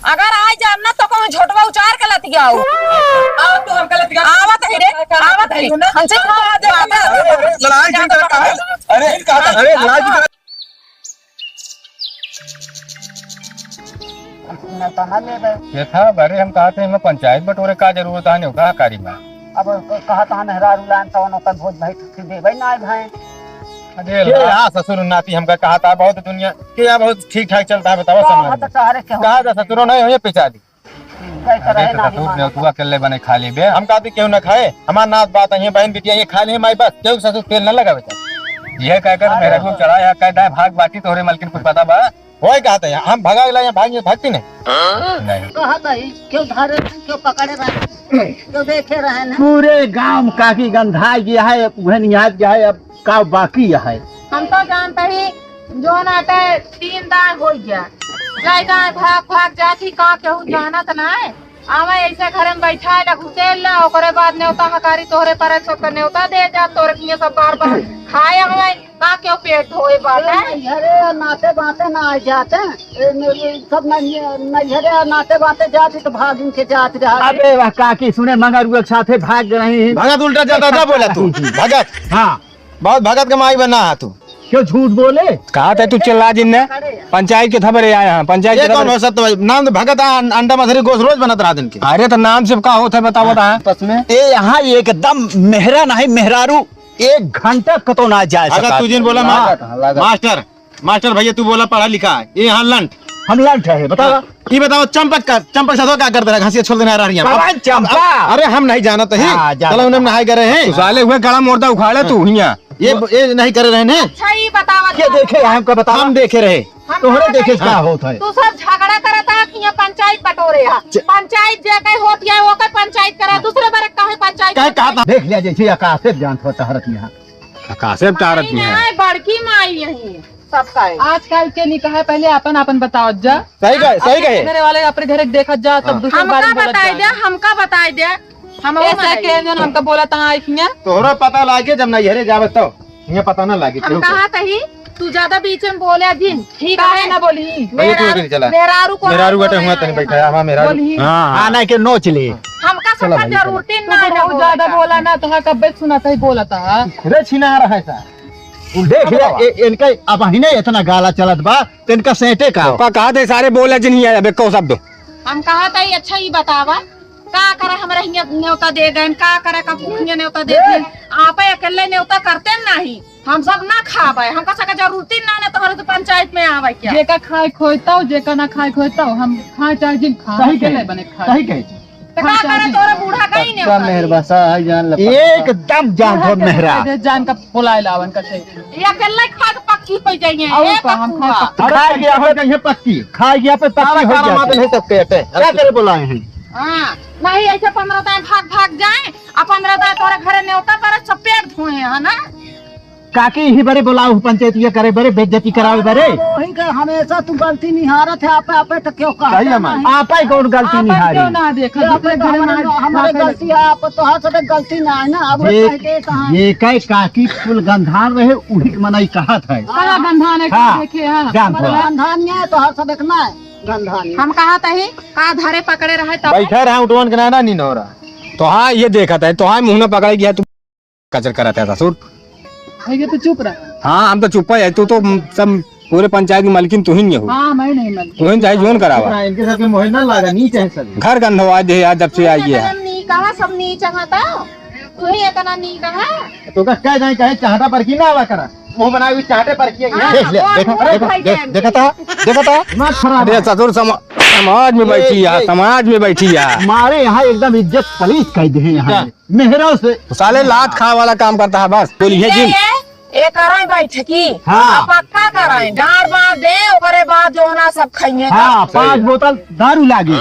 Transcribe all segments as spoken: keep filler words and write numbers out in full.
अगर आइ जाब ना तो कहूँ झोटवा उचार के लतियाउ। आओ तू हमका लतिया। आवत ही रे, आवत ही। हमसे कहा बात है? लड़ाई क्यों करता है? अरे, अरे, लड़ाई क्यों करता है? देखा, अरे हम कहा थे, हमें पंचायत बटोरे का जरूरत है, नहीं होता हकारी में। अब कहा था मेहरारू लान तो उनका भोज भाई फिर देवे ना आए भाई। अरे ये ला ससुर नाती हमका कहा था, बहुत दुनिया के यहाँ बहुत ठीक ठाक चलता है, बताओ तो समाज हम तो में। चाह रहे के हो। कहा था ससुरो नहीं, ये पिछा दी। कैसे अरे रहे तो ना ससुर मानो। नेउतुआ अकेले बने खा लेबे। हम कहते क्यों ना खाए, हमार नात बात है, बहन बिटिया ये खा ले माई बस, क्यों ससुर तेल ना लगावे तो। ये कह कर अरे। मेरे को चढ़ाया, कह दे भाग बाटी तोहरे मलकिन कुछ पता बा। वही कहते हैं, हम भगा ला, यहाँ भाग, भागती नहीं। नहीं। कहा भाई, क्यों धरे रहे, क्यों पकड़े रहे, क्यों देखे रहे ना? पूरे गांव में काकी गंधाई गया है, वह निहार गया है, अब का बाकी है? हम तो जानते ही जो नाते तीन दाय हो गया, जाए दाय भाग भाग जाती, का केहू जानत ना है। आवे ऐसे घर में बैठा है, घुसेल ला, ओकरे बाद नेवता हकारी तोहरे पर सबका नेवता दे जा, तोरे किए सब बार बार खाए आवे, का केहू पेट धोए बाटे? ए, नैहरे नाते बाते ना आ जाते, ए, न-, सब न-, नैहरे नाते बाते जाती तो भागिन के जात रहा। अबे वाह काकी, सुने मंगरुआ के साथे भाग रहे हैं। भगत उल्टा जाता था बोला तू, भगत। हाँ। बहुत भगत के माई बना है तू। क्यों झूठ बोले? कहा था तू चिल्ला जिन्ने? पंचायत के थबरे आए हैं, पंचायत ये के कौन थबरे। हो सकता है? नाम तो भगत आ, अं-, अंडा मछली गोश्त रोज बनत रहा दिन के। अरे तो नाम से का होता है बताओ हाँ, बता। आपस में। ए यहाँ एकदम मेहरा नहीं मेहरारू एक घंटा कतो ना जाए अगर सका। तू जिन बोला मा-, लागत, लागत। मास्टर, मास्टर भैया तू बोला पढ़ा लिखा है, ये यहाँ लंट। हम लंट है, बतावा। ये बताओ चंपक का, चंपक साधो का कर दे रहा, घासिया छोड़ देना रहा है। बाबा चंपा। अरे हम नहीं जानत ही। हाँ, जानत चलो उन्हें है। नहाए करे हैं। तू साले हुए गला मोर्दा उखाड़े तू हियाँ। ये, ये नहीं करे रहे ने। अच्छा, ये बतावा ये तो। देखे, हमका बतावा। हम देखे रहे। हम तोहरे कहा देखे नहीं। का होत है? तू सब झगड़ा करत है कि यहाँ पंचायत बटोरे है। च- पंचायत जे कहीं होती है, वो कहीं पंचायत करा, दूसरे बार काहे पंचायत कहे कहा था? देख लिया जैसे आकाश से जानत हो तहरत यहाँ। आकाश से तारत नहीं, में है। नहीं, बड़की माई यही है, सबका है। आजकल के नहीं कहा है, पहले आपन, आपन बताओ जा। सही कहे, सही अपने कहे। घरे वाले अपने घरे देखत जा, तब हाँ। दूसरे हमका बारे में बोलत बताए जा। दे, हमका बताए दे। हम ऐसा मनाई। के जन हमका बोला तहाँ आई हियाँ। तोहरा पता लागे जब नैहरे जावे तो, हियाँ पता ना लागे हम केहू के। कहा तही, तू ज्यादा बीच में बोले जिन, ठीक काहे है? ना बोली? भैया, तू मेरा, उधर चला। मेहरारू को मेहरारू आगे बैठे हुआ बोला तनी है। बैठा है, हमारा मेहरारू। बोली। हाँ, हाँ। हाँ, नहीं के नोच ले। हमका चला सबका भाई, चला। जरूरत ही तू ना तो है बहुत बोले ज्यादा का। बोला ना, तो हाँ कब्बे सुना तही बोला था। रे छिना रहा है सा। देख ले, बतावा। ए-, इनका अब ही नहीं इतना गाला चलत बा, तो इनका सेंटे का। का कहा थे सारे बोले जिन ही है, अब एको शब्द। हम कहा तही, अच्छा ही बतावा। का करे हमरा हियाँ नेवता दे गए, का करे का कुखिया नेवता दे गए। आपे अकेले नेवता करते नहीं, हम सब ना खाबे, हमका सका जरूरत ही ना, ना तोहरे तो पंचायत में आवे क्या? जेका खाए खोए तौ, जेका ना खाए खोए तौ, हम खाए चाहे जिन खा, सही अकेले कहे, बने खाए। सही कहे। तो का करे तोरा बूढ़ा कहीं नेवता दे? मेहरबा सा है जान ले। एकदम जान बूढ़ा हो के मेहरा। दे जान का फुलाए लावन का चाहिए। ये अकेले खा के पक्की हो जाइए, और ए का हम पक्कुआ। खा खाए गया हो जाइए पक्की, खाए गया पे पक्की हो जाए। मादल है सबके अटे। क्या करे बुलाए हैं? हाँ, नहीं ऐसे पन्द्रह दाएँ भाग भाग जाए, आ पन्द्रह दाएँ तोरे घरे नेवता पर सब पेट धोए है ना? काकी ही बरे बुलाओ पंचायत ये करे बरे बेइज्जती करावे बरे। वही के हमेशा तू गलती निहारत है, आपे, आपे तो क्यों कहा सही है माई। आपे कौन गलती आपन निहारी? क्यों ना देखा? ये दूसरे आपे तो घरे हमारे, में हमारे खाते गलती है, आप तो हर सदे गलती ना है ना, अब ये, कह के कहाँ? ये कहे काकी कुल गंधान रहे, उही के मनई कहत है। कहाँ गंधान है, हाँ, कहाँ देखे है? जान हमारे थोड़ा। गंधान नहीं है तो हर सदे ना है, गंधान। हम कहा तही, का धरे पकड़े रहे तब? बैठा रहा उठवन के ना, ना, नीन हो रहा। तो हाँ, ये देखत है, तो हाँ, मुँह ना पकड़े गया तू। कचर करत है ससुर। भैया, तू चुप रह। हाँ, हम तो चुप है, तू तो सब पूरे पंचायत की मालकिन तू ही नहीं हो। हाँ, मैं नहीं मालकिन। तू ही चाहे जोन करावा। इनके साथ के मोहे ना लागा, नीच है सब। घर गंधवा दे यार, जब से आई है। इतना नीच कहा, सब नीच कहा था। तू ही इतना नीच कहा। तो का कह जाए, कहे चाहता पर की ना आवा करा। मुंह बनाए हुए चाहते पर की है। हाँ, देख ले, वो देखा, मुंह देखा, खाई देख, जाएंगे। देखा था, देखा था। दिमाग खराब अरे है। ससुर समा-, समाज में ये, बैठी है, ये। समाज में बैठी है। मारे यहाँ एकदम इज्जत पलीस कर दे हैं यहाँ। क्या? मेहरारू से। साले लात खाए वाला काम करता है बस। बोलिए ये, जिन। ये, ये कराई बैठकी। हाँ। अब पक्का कराई। डार बार दे, ओकरे बाद जो ना सब खाइए हाँ, सब। पाँच बोतल दारू लागी।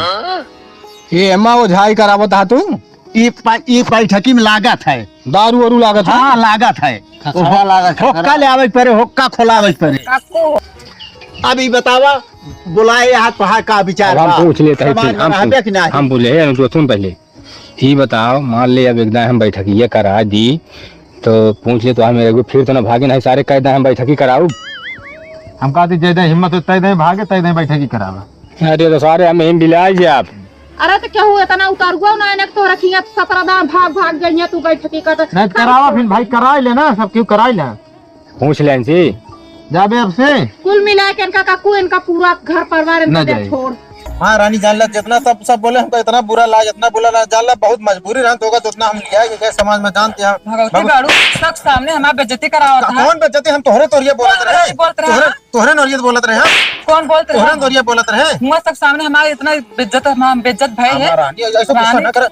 ये एमा ओझाई करावत हा तू? ई प-, ई बैठकी में लागत है। दारू वारू लागत है? हाँ, लागत है। खसरा लागत है, होक्का खसरा। ले आवे परे, होक्का खोलावे परे। काकू। अब ई बतावा, बुलाए यहाँ तोहार का विचार अब हम बा? पूछ लेते हैं, समाज फिर में हम रहबे पूछ-, कि नाही? हम बोले, "हे, अनुटुआ, सुन पहले।" ई बताओ, मान ले अब एक दाएं हम बैठकिया करा दी, तो पूछ ले तो हम एगो फिर तो ना भागे, नहीं सारे कह दाएं हम बैठकी कराऊ। हम कहते जय दाएं हिम्मत हो, तय दाएं भागे, तय दाएं बैठकी करावा। अरे तो सारे हम हिम बिलाई जे आप। अरे तो केहू इतना उतरुआ ना, इन्हें तो रखिया सतरा दान भाग भाग गइया, तू बैठ के कर। नहीं, करावा फिर भाई, कराई लेना, सब क्यों कराई लेना। पूछ लें जी। जाबे अब से। कुल मिला के इनका काकू, इनका पूरा घर परिवार इनका ना दे जाए। छोड़। हाँ रानी, जान ला, जितना सब, सब बोले, हमको इतना बुरा लगा, इतना बुरा लगा, जान ला, बहुत मजबूरी रहन तो होगा, तो उतना हम लिया, ये क्या समाज में जानते हैं। भगवती भगव- बाड़ू, सब सामने हमार बेइज्जती करावत का-, है। कौन बेइज्जती? हम तोहरे तोरिया बोलत कौन रहे। बेइज्जती बोलत रहे? तोहरे नोरिया बोलत रहे हम। कौन बोलत रहे? तोहरे नोरिया बोलत रहे। हुआ सब सामने हमारे इतना बेइज्जत, हम बेइज्जत भय है। हमारा रानी, ऐसा गुस्सा रानी, ना करे।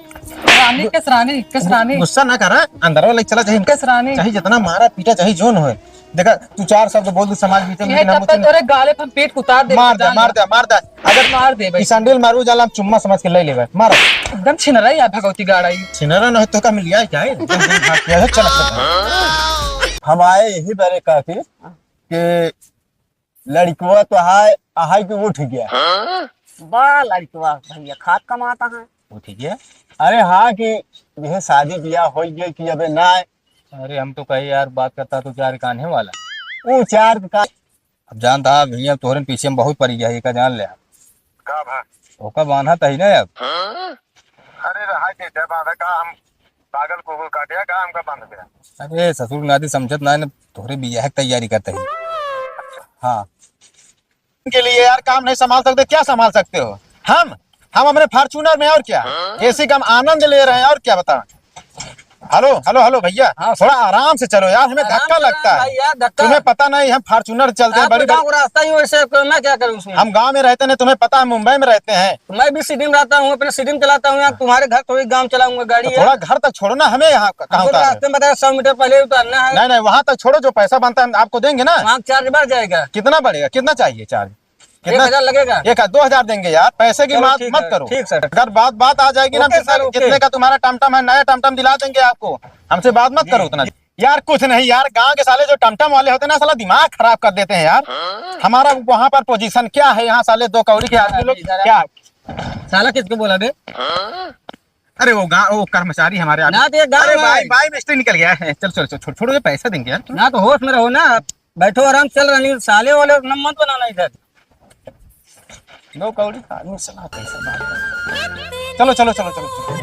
रानी, किस रानी? किस रानी? गुस्सा ना करे, अंदर वाला चला, चाहे किस रानी? चाहे जितना मारा पीटा, चाहे जोन होए। देखा, तू चार शब्द बोल दे समाज बीच में, ये लेकिन हम चप्पल उतने तोरे गाले पे हम पीठ उतार दे, मार दे, जान मार ले। दे, मार दे। अगर मार दे भाई। ई सैंडल मारू जाला, हम चुम्मा समझ के ले लेबे। मार। एकदम छिनरा या भगवती गाड़ाई। छिनरा न हो तो का मिल जाए क्या है? एकदम भाग के है, चल, चल। हम आए यही बारे काकी कि लड़कवा तो हाय, हाय के उठ गया। बा लड़कवा भैया खात कमाता है। उठ गया? अरे हाँ, कि यह शादी ब्याह हो गया कि अबे ना। अरे हम तो कहे यार, बात करता तो चार कान्हे वाला। वो चार का अब जानता है भैया, तोहरे पीछे में बहुत पड़ी गया, ये का जान ले। का भा? ओका बांधा तही ना अब। अरे रहा दे, जब आवे का हम पागल कुकुर काटे का हमका बांध दे। अरे ससुर नाती समझत ना है ना, तोहरे बियाह की तैयारी करते ही। हाँ। के लिए यार काम नहीं संभाल सकते, क्या संभाल सकते हो? हम, हम अपने Fortuner में, और क्या? एसी का हम आनंद ले रहे हैं, और क्या बताएं? हेलो, हेलो, हेलो भैया, हाँ, थोड़ा आराम से चलो यार, हमें आराम धक्का से लगता है। भाई यार, धक्का। तुम्हें पता नहीं, हम Fortuner चलते हैं, आपके बड़ी गाँव बड़ी का रास्ता ही वैसे है, मैं क्या करूँ उसमें? हम गाँव में रहते नहीं, तुम्हें पता है, मुंबई में रहते हैं। तो मैं भी city में रहता हूँ, अपने city में चलाता हूँ, यहाँ तुम्हारे घर थोड़ी गाँव चलाऊंगा गाड़ी तो है। थोड़ा घर तक छोड़ो ना, हमें यहाँ क-, कहाँ हमको तो उतार रहे हो? रास्ते में बताया, सौ मीटर पहले उतारना है। नहीं, नहीं, वहाँ तक छोड़ो, जो पैसा बनता है आपको देंगे ना। वहाँ charge बढ़ जाएगा। कितना बढ़ेगा, कितना चाहिए charge? एक हजार लगेगा। एक, दो हजार देंगे यार, पैसे की चलो, बात ठीक मत है, करो। ठीक सर। अगर बात, बात आ जाएगी ना, OK कितना, सर, OK। कितने का तुम्हारा टमटम है, नया टमटम दिला देंगे आपको, हमसे बात मत जी, करो उतना। जी। यार कुछ नहीं यार, गांव के साले जो टमटम वाले होते हैं ना, साला दिमाग खराब कर देते हैं यार। हमारा वहाँ पर position क्या है, यहाँ साले दो कौड़ी के आदमी लोग इधर आ। क्या? साला किसको बोला बे? अरे वो गाँव, वो कर्मचारी हमारे आदमी। ना तो ये गाँव अरे है। भाई, भाई mistake निकल गया है। चल, चल, चल, छोड़, छोड़ो, ये पैसा देंगे यार। ना तो होश में रहो ना, बैठो आराम, चल रही साले वाले न मत बनाना इधर। दो कौड़ी का आदमी साला कैसे बात करता है? चलो, चलो, चलो, चलो, चलो।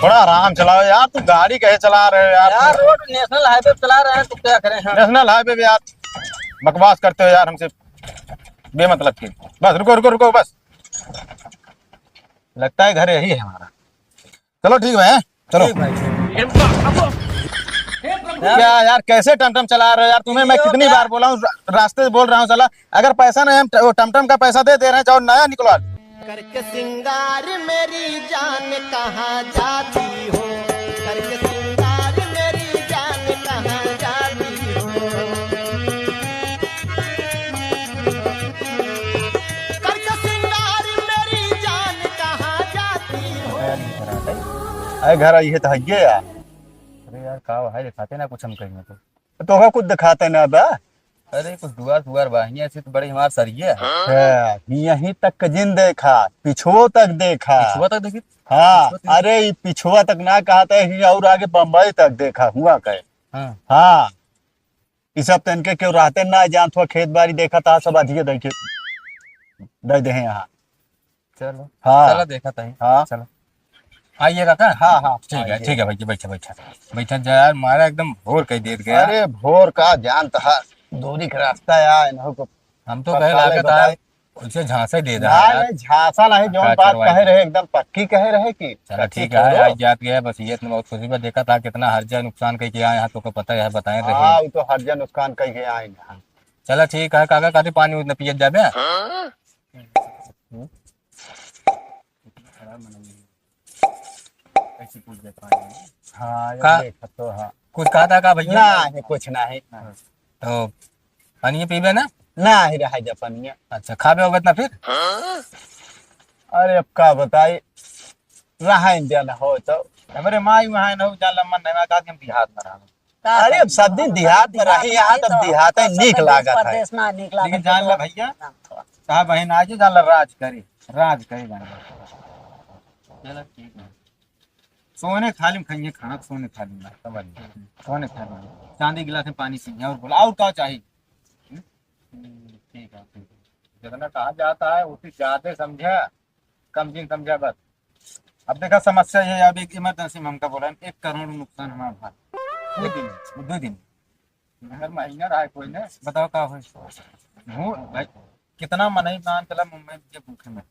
थोड़ा आराम चलाओ यार, तू गाड़ी कहे चला रहे हो यार? यार, road national highway पे चला रहे हैं, तो क्या करें हम? National highway पे यार बकवास करते हो यार हमसे बेमतलब की। बस रुको, रुको, रुको, बस। लगता है घर यही है हमारा। चलो ठीक है, चलो। ठीक भाई। क्या यार, कैसे टमटम चला रहे हो यार? तुम्हें मैं कितनी बार बोला हूँ, रा-, रास्ते से बोल रहा हूँ, साला, अगर पैसा नहीं, हम ट-, वो टमटम का पैसा दे दे रहे हैं, जाओ नया निकलवा लो। करके सिंगार मेरी जान कहाँ जाती हो, करके सिंगार मेरी जान कहाँ जाती हो। करके सिंगार मेरी जान कहाँ जाती हो। अरे घर आई है तो हइये यार। अरे यार, का है, दिखाते ना कुछ हम कहीं तो। तोहका कुछ दिखाते ना बा। अरे कुछ दुआर दुआर बा, हियाँ से तो बड़ी हमार सरिये है। हाँ, यहीं तक का जिन देखा, पिछुओ तक देखा। पिछुआ तक देखी? हाँ, पिछुआ तक? अरे ई पिछुआ तक ना कहते हैं, और आगे बम्बई तक देखा हुआ कहे। हाँ। हाँ। ई सब तनके केहू रहते ना, जान थोड़ा खेत बाड़ी देखा था, सब अधिके दे के दे दे हैं यहाँ। चलो। हाँ। चलो देखा तहीं। हाँ। चलो। आइएगा का? हाँ, हाँ, ठीक है, आइए। ठीक है भैया, बैठा, बैठा। बैठा जा यार, मारा एकदम भोर कई देर गया। अरे भोर का जानत है, दूरी का रास्ता है, इन्हों को हम तो कहे लागत है, उसे झांसा ही दे दे ना, यार। नहीं, झांसा नहीं, जौन बात कहे रहे, एकदम पक्की कहे रहे कि चलो ठीक है, आज जात गया, बस ये इतना बहुत खुशी बा, देखा था कितना हर्जा नुकसान कई के आए हैं, तो को पता है, बताए रहे। हाँ, वो तो हर्जा नुकसान कई के आए हैं। चलो ठीक है, काका, काफी पानी उतना पियत जाबे। हाँ, ये का? देखा तो हाँ। कुछ कहा था का भैया? नहीं, कुछ नहीं। तो पानी पीबे ना? नहीं, रह जा पनिया। अच्छा, खाबे होबे ना फिर? अरे, अब का बताई, रहा जाना हो तो। हमारे माई वहाँ न हो, जान ला मन नहीं, मैं कहा कि हम देहात में रहा। अरे, अब सब दिन देहात में रही, यहाँ तब देहात है, नीक लागत है। परदेश में नीक लागत है। लेकिन जान ला भैया, हाँ, थोड़ा। कहा बहन आज जान ला राज करे, राज करे जान ला। चलो ठीक है। सोने थाली में खाइए खाना, सोने थाली में। समझ गए? सोने थाली में। चांदी गिलास में पानी पीए और बोला, और का चाहिए? हम्म, ठीक है, ठीक है। जितना कहा जाता है, उसी ज्यादा समझा, कम जिन समझा बस। अब देखा, समस्या ये है, अब एक इमरजेंसी में हमका बोला, एक करोड़ नुकसान हमारा भाई। एक दिन, दो दिन। अगर महीना रहा है कोई ने, बताओ का होई? हूँ, भाई, कितना मनई मान चला मुंबई के भूखे में।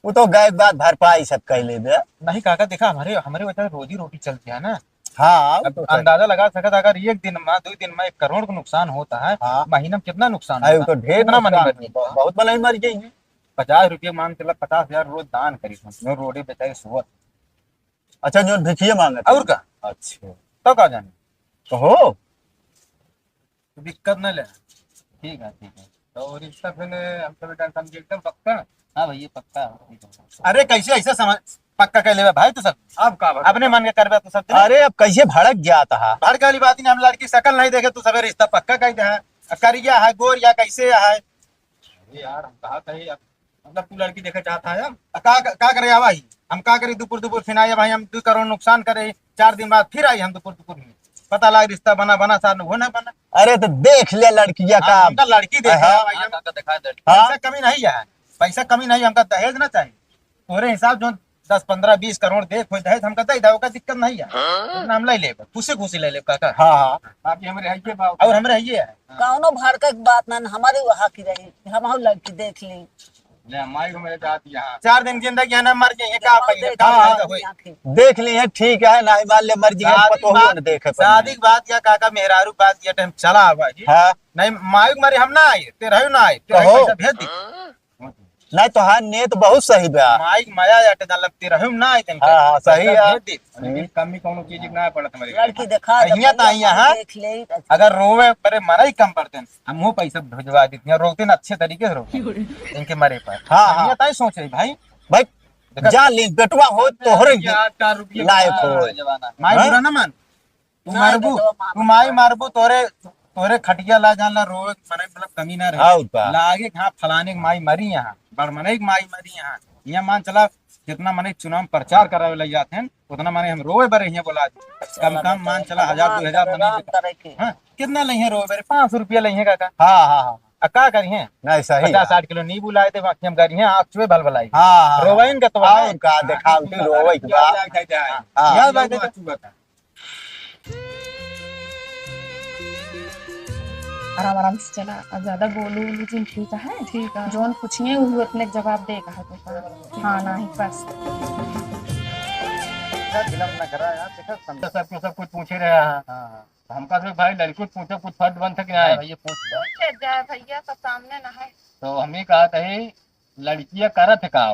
वो तो गए बात, भरपाई सब कर लेबे। नहीं काका, देखा, हमारे, हमारे वजह से रोजी रोटी चलती है ना। हाँ, वो अब तो सही। अंदाजा लगा सकत, अगर एक दिन में, दो दिन में एक करोड़ का नुकसान होता है, हाँ। महीना में कितना नुकसान अरे, वो होता? तो ढेर कितना मनई नुकसान मर है, गई? बहुत मनई मर गई है। पचास रुपये मान चला, पचास हजार रोज दान करी हम, जो रोडे बेचारे सोवत। अच्छा, जो भिखिए मांगत और है। का? अच्छा। तो का जाने? कहो। तो दिक्कत न ले। ठीक है, ठीक है। तो रिश्ता फिर हम सब एकदम समझे, एकदम पक्का? हाँ भैया, पक्का। ठीक है। अरे, कैसे ऐसा समझ, पक्का कर लेबे भाई तू सब? अब का भड़क? अपने मन के करबे तू सब दिन। अरे, अब कैसे भड़क गया था? भड़क वाली बात ही नहीं, हम लड़की शकल नहीं देखे, तू सब रिश्ता पक्का कर दे है। करिया है, गोरिया कैसे है? अरे यार, हम कहा कही अब, मतलब तू लड़की देखे चाहता है अब? आ, का, का करे भाई? हम का करी दुपुर दुपुर फिर आई भाई, हम दो करोड़ नुकसान करे, चार दिन बाद फिर आई हम दुपुर दुपुर में। पता लाग रिश्ता बना, बना सार हो ना बना। अरे तो देख ले लड़किया हाँ, का। हमका लड़की देखा हाँ। है भाई, हम हाँ, काका दिखा दे। हाँ। पैसा कमी नहीं है, पैसा कमी नहीं, हमका दहेज ना चाहिए। तोरे हिसाब जो दस, पन्द्रह, बीस करोड़ दे, कोई दहेज हमका दे दे, ओकर दिक्कत नहीं है। हाँ? इतना हम ले लेब, खुशी खुशी ले लेब काका। हाँ, हाँ। बाकी हमरे हइये बा। और हमरे हइये है। कौनो भड़के के बात ना, हमारे वहाँ की रही, हम और लड़की देख ली। ले, माई को मेरे जात यहाँ। चार दिन जिंदगी है ना, मर जाइए, का हम फायदा, देख का ली, फायदा होई? आँखें। देख ली है, ठीक है, नहीं मान ले, मर जाइए, शादी पतोहू बात, न देखे, शादी बात या काका, मेहरारू बात या टाइम चला आवा जी। हाँ। नहीं, माई को मारे हम ना आए, तेरा ना आए, तेरा कहो। पैसा भेज दी। नहीं, तोहार नेत बहुत सही बा। माई के मया आटे, जान लगती रहे ना आए तनका। हाँ, हाँ, सही पैसा है। भेज दे। लेकिन कमी कौनो चीज की ना पड़त हमारे घर। लड़की देखा दे, हियाँ तो भैया, आई यहाँ। देख ले। अगर रोवे परे मरई कम पड़ते हैं, हम वो पैसा भिजवा देते हैं, रोते ना अच्छे तरीके से रोते हैं। इनके मरे पर। हाँ, हाँ। हियाँ ताई सोच रही भाई। भाई, देखा, जा ले, बेटवा हो, तोहरे चार, चार रुपये लायक का हो। जमाना। माई हाँ? बुरा ना मान। तू मारबू, तू माई मारबू, तोरे, तोरे खटिया ला जान ला, रोए के मने मतलब कमी ना रहे। और का? लागे कि हाँ, फलाने के माई मरी यहाँ, बड़मने के माई मरी यहाँ। यहाँ मान चला, जितना मने चुनाव में प्रचार करावे लग जाते हैं, उतना मने हम रोए बरे यहाँ बोला दी। कम कम मान चला, हजार, दो हजार मने। हाँ, कितना लइहे रोए बरे? पाँच सौ रुपया लइहे काका। हाँ, हाँ, हाँ। आ का करिहे? नहीं, सही पचास है। साठ किलो नींबू लाए थे, बाकी हम करिहे, आँख चुए भल भलाई। हाँ, हाँ, हाँ। रोवइन का तो और का, दिखावटी रोवे के बाद। हाँ। याद बात है। आराम आराम से चला, अब ज्यादा बोलू उलू जिन, ठीक है? ठीक है। जौन पूछिए, उही उतने जवाब दे कहा तो का। हाँ, नहीं, बस। विलंब न करा यार, देखा, समझा। सबको सब कुछ पूछे रहे हैं। हाँ, हाँ। हमका से भाई लड़की पूछो, कुछ फर्ज बनता कि नहीं? भैया पूछ ले। पूछे जाए भैया, तो सामने ना है। तो हम ही कहा था, लड़कियां करत है का?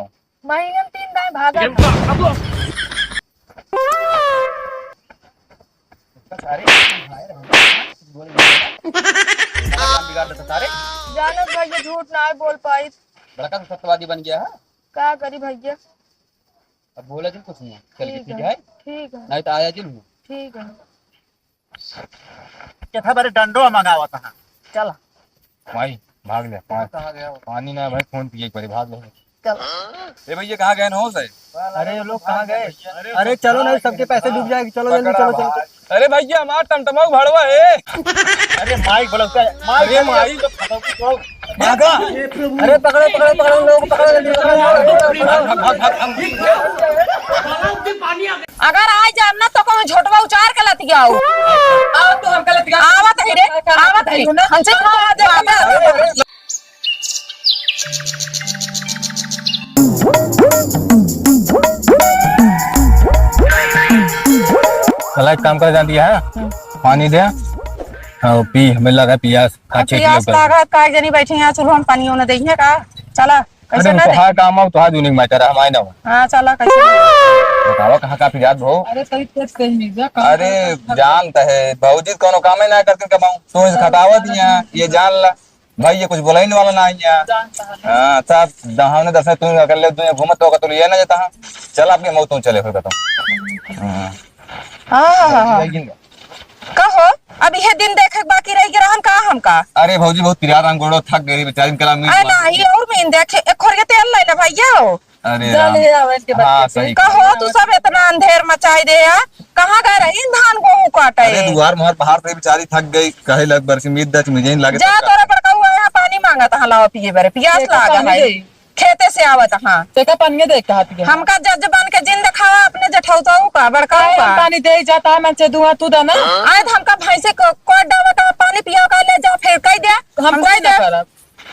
महीने में तीन दाएं भागा। सारे भाई रहे, बोल रहे हैं। काम बिगाड़ देता सारे। जानत भैया झूठ ना बोल पाई। बड़का तो सत्यवादी बन गया है। का करी भैया? अब बोला जिन कुछ नहीं, चल के ठीक है। ठीक है, नहीं तो आया जिन। ठीक है। केथा बारे डंडो मंगावत है। चल। भाई, भाग ले, पा-, कहाँ गया वो? पानी ना भाई, फोन पिए एक बारी, भाग ले। चल। ए भैया, कहाँ गए हो सर? अरे, ये लोग कहाँ गए? अरे, चलो ना, सबके पैसे डूब जाएंगे, चलो जल्दी, चलो, चलो। अरे भैया, हमार टमटमा भड़वा है। अरे माइक बोलो क्या? माइक अरे बोलो। माइक। भागा। अरे पकड़ो, पकड़ो, पकड़ो, लोग पकड़ो, जल्दी पकड़ो। भाग, भाग, भाग, भाग। अगर आ जाम ना तो कहूँ झोटवा उचार के लतियाऊ। आओ तू हमका लतिया। आवत ही रे, आवत ही। हमसे कहाँ आ जाता? चला एक काम कर जाती है, पानी दे। हाँ, पी, हमें लगा पियास। हाँ, अच्छे पियास लगा, का जनी बैठी हैं, चलो हम पानी होने देंगे का? चला। कैसे अरे, ना दे? तोहार काम हो, तोहार जूनिंग मैटर है, हम आए ना हो। हाँ, चला, कैसे ना? बतावा, कहाँ का पियास भो? अरे, कहीं तेज कहीं नहीं जा, कहाँ अरे, का जान त है, भौजी कौनो काम ही ना करके कमाऊँ, तू इसे खटावा दिया, ये जान ला। भाई, ये कुछ बोला ही नहीं वाला ना है यहाँ। जान कहाँ है? हाँ, साहब, दहावने दस में तू अकेले दुनिया घूमत होगा, तो ये ना जाता हाँ। चल, आपके मौत तू चले, फिर बताऊँ। हाँ। हाँ, हाँ, हाँ। कहो, अब यह दिन देखे के बाकी रह गया, हम का, हम का? अरे भौजी, बहुत पिरात हम गोड़ो थक गई, बेचारी कला मीन अरे मार नहीं, और मीन देखे, एक खोर के तेल ले ले भैया हो। अरे जा राम। ले आवे इनके हाँ, बच्चे से। सही कहो, तू सब इतना अंधेर मचाई दे यार, कहाँ गए रही धान गेहूं काटे? अरे दुआर मोहर बाहर से बेचारी थक गई, कहे लग बरसी मीत दच मुझे लागे जा तब का। तोरा बड़का हुआ यहाँ पानी मांगत हाँ लावा पिए बरे, पियास लागा है। खेते से आवत हाँ। तेका पानी दे कहा पिए। हमका जज बन के जिन देखावा अपने जठौताऊ का, बड़काऊ का। पानी दे जाता है, मन से दुआ तू दा ना। आए तो हमका भैंसे को कोट डावा का पानी पिया का ले जा, फिर कह दे। हम हम कह दे।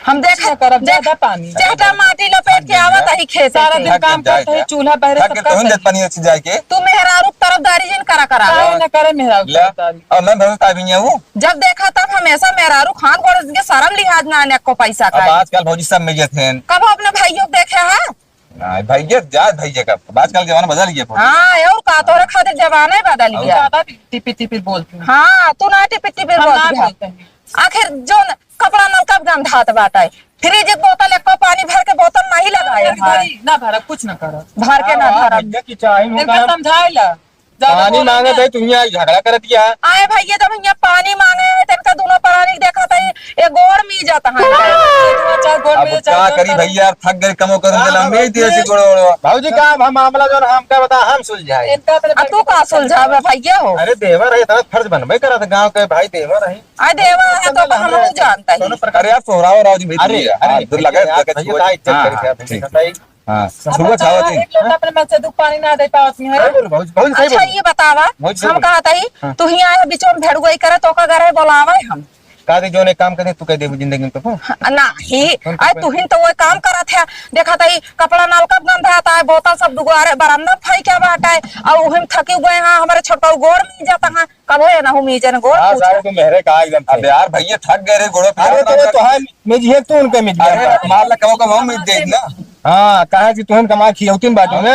हम देख, कुछ ना करब, देख, ज्यादा पानी। ज्यादा माटी लपेट के आवत ही खेत सारा से। दिन काम करत ही, चूल्हा बहरे थक सब के करत तोहन ही। जब पानी अच्छी जाए के। तू मेहरारू तरफदारी जिन करा करा। काहे ना करे मेहरारू ले, तरफदारी? और मैं भरोसा भी नहीं हूँ। जब देखा तब हमेशा मेहरारू खान गोड़ के शर्म लिहाज ना आने को पैसा अब का। आजकल भौजी सब मिल जाते हैं। कब अपने भाइयों को देखे है? नहीं, भैया, जा भैया का। अब आजकल जमाना बदल गया भौजी। हाँ, और का तोरे खातिर जमाना ही बदल अब गया। ज्यादा टिपी टिपी बोलती हूँ। हाँ, तू ना टिपी टिपी हम ना बोलती है। बोलते हैं। आखिर जो न, कपड़ा नलका गंधात बाटे, फ्रिज के बोतल एको पानी भर के बोतल नहीं लगाए भर के हैं। धरी, ना भरब, कुछ ना करब। भर के ना हाँ, धरब। भैया की चाही इनका होता है। समझाए ला, ज्यादा पानी बोलो मांगे ना। थे, तुम यहाँ झगड़ा कर दिया। आए भैया, जब यहाँ पानी मांगे है, तो इनका दोनों प्राणी देखा था, ये गोड़ मी जाता है। दो चार गोड़ अब में का चार करी गोड़ भैया, थक गए कमो करो, हाँ, दिला में भौजी। दिया सी गोड़ ओड़। भौजी का हम, हम मामला जो हम का बता, हम सुलझाए। इनका अपने अब तू का सुलझावे भैया हो? अरे देवर है, इतना फर्ज बनबे करा था गाँव के भाई, देवर है। आ देवा है तो हम लोग जानता ही। अरे यार, सोहराव राव जी, भाई, अरे, अरे, हाँ, दूर लगा, भैया, लगा, भैया, छुआ। का इज्जत हाँ, करी हाँ, क्या, ठीक, भैया, ठीक। हाँ, अब सुबह बताओ, खाओ दिन। एक लोटा अपने मन से दू पानी ना दे पावत नहीं है। सही बोल, बहुत, बहुत सही अच्छा, बोल। ये बतावा, बहुत सही हम बोल। कहा था ही, हाँ। तू ही आए बीच में भेड़ुआई करे, तो का करे बोलावे हम। का दे, जोन एक काम करे, तू कह दे, जिंदगी में कबो। हाँ, ना ही, कौन आए कपड़ा? तू ही तो वो काम करत है, देखा था ही, कपड़ा नलका गंधात है, बोतल सब दुआरे बरामदा में फेंका बाटे, और उही में थकी गए हैं, हमारे छोटका गोड़ मी जाता है। कबो ये ना हो मीजन गोड़ हाँ, पूछा। सारे तो मेहरे का एकदम से। अब यार भैया थक गए रे गोड़ो पे। अरे तो वो तो है, मिजिए तू उनके मिजिए। अरे मार ला कबो कबो हम मिज देख ना। हाँ, कहा कि तुहन कमा खियौतीन बाटू ना।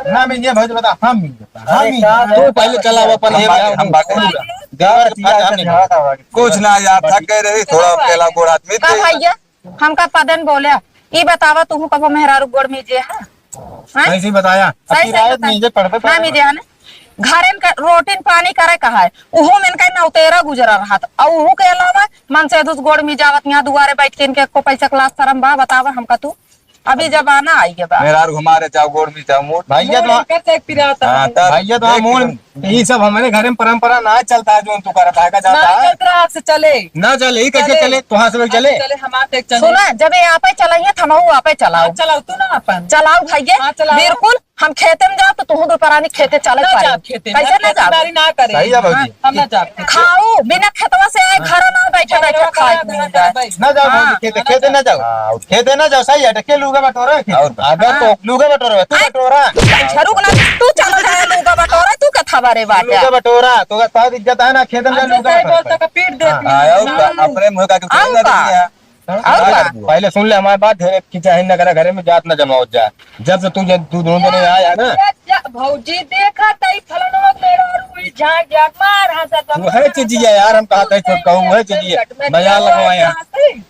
ना मिजिए भाई, बता, हम मिज देता। हम अरे मिज का देता। तू पहले चला वो अपन हम ये बात, बताओ। हम बात करेंगे। देवर किया हम से मिज झगड़ा था। कुछ ना यार, थक गए रे, थोड़ा अकेला गोड़ हाथ में का दे। भैया? हमका पदन बोले, ई बतावा, तुहू कबो मेहरारू गोड़ मीजे है? हैं? सही से बताया। सही अब से किरायत बताया। मीजे पड़बे ना पड़बे। मीजे है ना? घरेन का रोटिन पानी करे का है, उहू में इनका नौतेरा गुजरा रहत। और उहू के अलावा मन से दुस गोड़ मीजावत, यहाँ दुआरे बैठ के इनके को पैसा क्लास शरम बा, बतावा हमका तू। अभी जमाना आई गया बा। मेहरारू हमारे चाहो गोड़ मीज चाहो मोट। भैया तो मूड़ इनकर से एक पिराता हाँ, है। तब भैया तो देख मूड़ के ई सब हमारे घर में परंपरा ना चलता है, जो तू करत है, का जाता ना है? चलत रहा, हाथ से चले। ना चले, ई कैसे चले। चले? तुहां से चले? चले, हमार देख चले। सुना, जब ये आपे चलाइए, त हमहू आपे चलाओ। हाँ, चलाओ, तू ना अपन। चलाओ भैया, हाँ, चलाओ। बिल्कुल, हम खेते में जाओ, तो तुहू दुपरानी खेते चले ना पारी। जाओ खेते में, कैसे ना जाओ? खेतीबाड़ी ना करे। सही है भौजी। हाँ, हम ना जाओ खेते। खाओ, बिना खेतवा से आए, हाँ। घर ना बैठे, बैठे खाए। ना जाओ हाँ। भौजी, खेते, खेते ना जाओ। हाँ, खेते ना जाओ, सही है, डके लूगा बटोरा है खेते। और का? अगर तो हाँ। लूगा बटोरा, तू आए, बटोरा। झरुक ना, तू चला जाए लूगा बटोरा, तू कथा बारे बाटे। लूगा बटोरा, तो का तोर इज्जत है ना, खेत में अच्छा, लूगा सही बटोरा। बोलता का पीट देती हाँ। है। हाँ, और का? अपने मुंह का क्यों हाँ, चला का? जाती है? और का? पहले सुन ले हमारी बात, ढेर की चाहे ना करे, घरे में जात ना जमाओ जा। जब से तू जन, तू दोनों जने आया ना। जा, जा, भौजी देखा तई फलनवा मेरा रुई झांक जा, मार हंसा तो वह चीज है यार, हम कहा था छोटका, वह चीज है। मजा लगवाए हैं।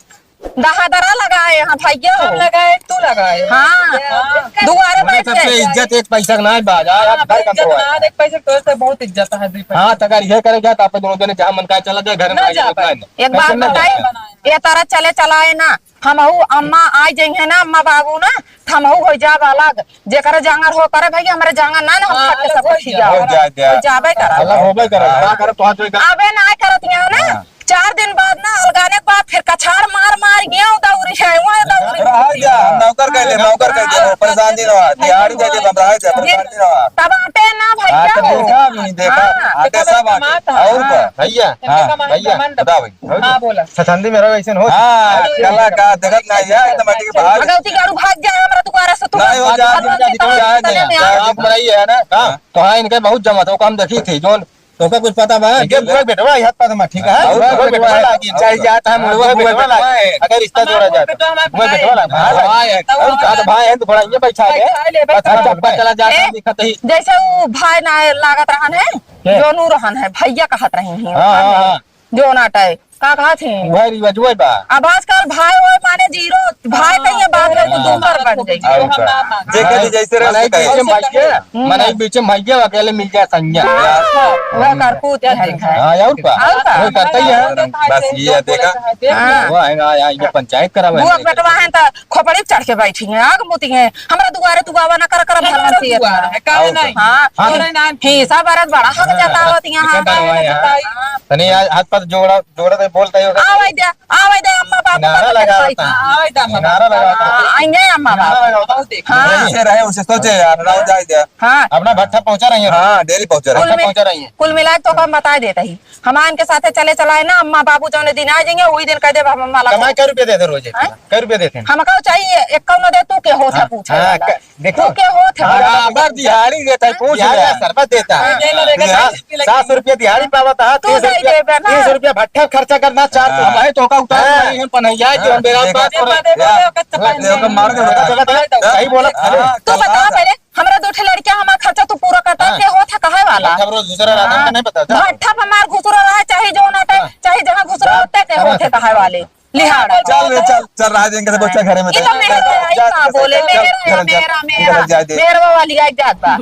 दहादरा लगाए हैं भैया। हम लगाए, तू लगाए। हाँ। हाँ। दुआरे मने बैठ सबसे के। इज्जत एक पैसा के नाई बा, जा, हाँ, आप घर का इज्जत करवाए। ना, एक पैसा के तोर से बहुत इज्जत है, दुई पैसा। हाँ, तो अगर ये करे जाए, तो आप दोनों जने जहाँ मन का चला जाए, घर में ना आके जा बैठ पाए। जाए। एक बात ना जा बताई, पाए। ये तारा चले चलाए ना, हमहू अम्मा आ जइहे ना, अम्मा बाबू ना, त हमहू हो जाब अलग। जेकरे जांगर हो करे भैया, हमरे जांगर ना, ना, हम हाँ, फट से अलग सब हो कुछ जा। जाओ। हो जा, जा। हो जाबे करब। अलग होबे करब, हाँ। का करब, तो हाथ जोड़ के। अबे ना करत यहाँ ना, हाँ। चार दिन बाद ना अलगाने के बाद फिर कछाड़ मार मार, ये दौरी है, वो दौरी है। रहा जा, हम नौकर कह दे, नौकर कह दे, वो परेशान दिन रहा, दिहाड़ी दे दे, हम रहा जा, परेशान दिन रहा। तब आटे ना भैया हाँ, तो हो। देखा भी नहीं, देखा, हाँ। आटे सब आटे। कमाता है। और हाँ। का? भैया, इनका हाँ, कमाई भैया, घमंड। बताओ भाई। हाँ, बोला। सठंडी में रहो, ऐसे हो। हाँ, अरे, चला का, देखत ना, यार, एकदम अटी के बाहर। अगर उती गाड़ू भाग जाए, हमरा दुआरा से तू नहीं, हो जा, भाग जा, जा, जा, जा, जा, जा, जा। आप बनाई है ना? हाँ। तो हाँ, इनके बहुत जमा था, वो काम देखी थी, जोन तोका कुछ पता बा? ये बुआ बेटवा, ये हाथ पा दमा, ठीक है? और बुआ बेटवा लागी, चाहे जात है, मुड़वा बुआ बेटवा लागी। अगर रिश्ता जोड़ा जाए तो। बुआ बेटवा लागी। भाई है। और का तो भाई है, तो थोड़ा ये बैठा ले। बैठा ले, बैठा बस ले। चप्पा चला जाता है, दिखत ही। जैसे वो भाई ना लागत रहन है, के? जोनू रहन है, भैया कहत रही हैं। हाँ, हाँ, हाँ। जो नाटा है, का कहत हैं? वह रिवाज, वह बा। अब आजकल भाई वह मान जीरो, भाई कहिए बाप रे, तो दूसर बन जाई। और का? जे कहे जैसे रहे, मनाई वैसे कहे। बीच में भाई के, हम्म। मनाई बीच में भाई के, अकेले मिल जाए संज्ञा। हाँ, वह करकूत है। हाँ, और का? और का? वो करता ही है। बस ये देखा। हाँ। वो है ना, यहाँ ये पंचायत करावे बुआ हैं। बेटवा हैं तो खोपड़ी पे चढ़ के बैठी हैं, आग मुती हैं। हमरा दुआरे तू आवा ना कर, कर भगवान से दुआरे है, काहे और नहीं? हाँ। हाँ। तोरे नाम हिसाब बरत बड़ा हक हाँ। जतावत यहाँ। कितना बनवाए हैं? हाँ। तनी आज हाथ पर जोड़ा, जोड़ा दे, बोलता ही होगा। आवे दे, आवे दे, अम्मा बाबू नारा बाबू लगा बैठा रहा था। हाँ, आवे दे, अम्मा नारा बाबू। लगा रहा था। हाँ, आएंगे अम्मा नारा बाबू। लगा रहा था। हाँ। जैसे रहे, उसे सोचे यार, राव जाए दे। हाँ। अपना भट्ठा पहुंचा रही है। हाँ, डेली पहुंचा रही है। कुल भट्ठा मिल-, पहुंचा रही है। कुल मिला के तो का बता देता ही। हमार इनके साथे चले चलाए ना, अम्मा बाबू जौने दिन आ जाएंगे, वही दिन कह देब, हम अम्मा ला कमाई कै रुपया देते रोज? हैं? कै रुपया देते हैं? हमका चाहिए, एक कौनो दे, तू के होत है हाँ, पूछे हाँ, वाला? क-, देखो। तू के होत है? बराबर दिहाड़ी देता है, पूछ दिहाड़ी ले। शरबत देता है। हाँ, दे ना रे, दिहाड़ी, दे ना रे। सात सौ रुपया दिहाड़ी पावत है, तू तीस नहीं रुपया, देबे ना। तीस रुपया भट्ठा खर्चा करना, चार सौ। हाँ। भाई, तो का उतार हाँ। नहीं है, पनैया जो हाँ, हम बेरा देबे, बात देबे, करे। देबे, हाँ। देबे, कच्चा पानी देबे, नहीं। मार के बता। हाँ। सही बोला। हाँ। तू बता पहले, हमरा दो ठे लड़कियां, हमार खर्चा तू पूरा करता, हाँ। के होत है कहे वाला? भट्ठा पर घुसरा रहता, हाँ। नहीं पता था। भट्ठा पर हमार घुसरा रहा, चाहे जो ना हाँ। चाहे जहाँ घुसरा हाँ। होते के हाँ। होत है कहे वाले। लिहाड़ा। चल रे, चल, चल, रहा दे, इनके से बच्चा घरे में ये तो था। मेहरवा आई चल, का चल, बोले, चल, मेहरवा, चल, चल, मेहरवा, चल, मेहरवा। जाए दे। मेहरवा वाली आई जात बा।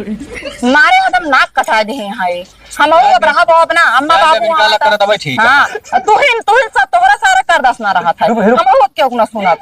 मारे एकदम नाक कटा दे हैं ये। हम अब रहा बाप ना, अम्मा जाए दे, बाबू इनका वहाँ अलग करत हवे, ठीक है। हाँ, तू ही, तू ही सब तोहरा सारा कर दस ना रहा था। रुक, रुक। हम अब क्यों ना सुनत?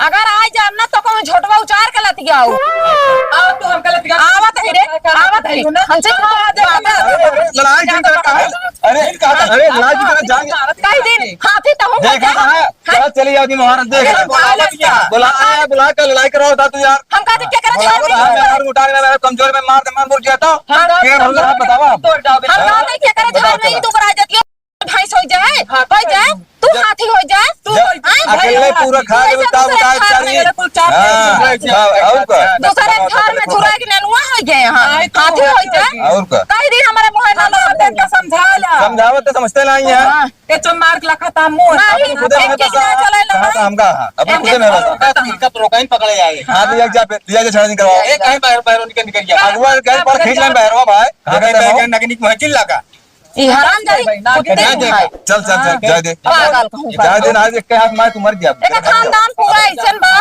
अगर आ जाम ना तो कहूँ झोटवा उचार के लतियाऊ। आओ तू हमका लतिया। आवत ही रे, आवत ही। हमसे कहाँ आ जाता? अरे, अरे, लड़ाई क्यों करता है? अरे, अरे, लड़ाई क्यों करता है? जान कई दिन हाथी तो हूँ देखा करता। है? चला चली जाओ जी महाराज, देख। अरे, बुलावत क्या? बुला, अरे, बुला के लड़ाई कराओ था तू यार। हम कहते क्या करे बुलावत छाती है, में? यार, उठा के ना, कमजोर में मार दे, मार मुड़ जाता। हम फिर हम लोग बतावा। तोड़ डाल हम हाँ? कहते क्या करे बताओ, झाड़ नहीं चला। दुबरा जाती हो। भैंस हो जाए, हाँ, हो जाए, तू जा। हाथी हो जाए, तू जा। हो जाए। अकेले पूरा खा लेबे, तब उतार चली। हाँ, हाँ, और का? दूसरे घर में झुरा के नेनुआ हो गए हैं, हाँ, हाथी हो जाए। और का? कह दी हमारे मुँह ना लो, हमका समझा ला। समझावत तो समझते नहीं है। हाँ। ये चो मार के लखा था मुँह। नहीं, अब खुदे एक नहीं एक पता। ना चले लगा। कहाँ था हमका? अब हम खुदे नहीं पता। हमका तो रोकाइन पकड़े आए। हाँ, लिया जा, लिया जा, छाड़ा निकलवाओ। एक है बाहर, बाहर निकल, निकल गया। अगुआ घर पर खींच लें बहरवा भाई। हाँ, देखा भाई, था भाई, नगनिक महचिल लगा। ई हरामजादी कुत्ते हैं। चल, चल, चल, जाए दे। पागल कहूँ का। जाए दे, ना, एक हाथ मार, तू मर गया। एक खानदान पूरा ऐसन बा,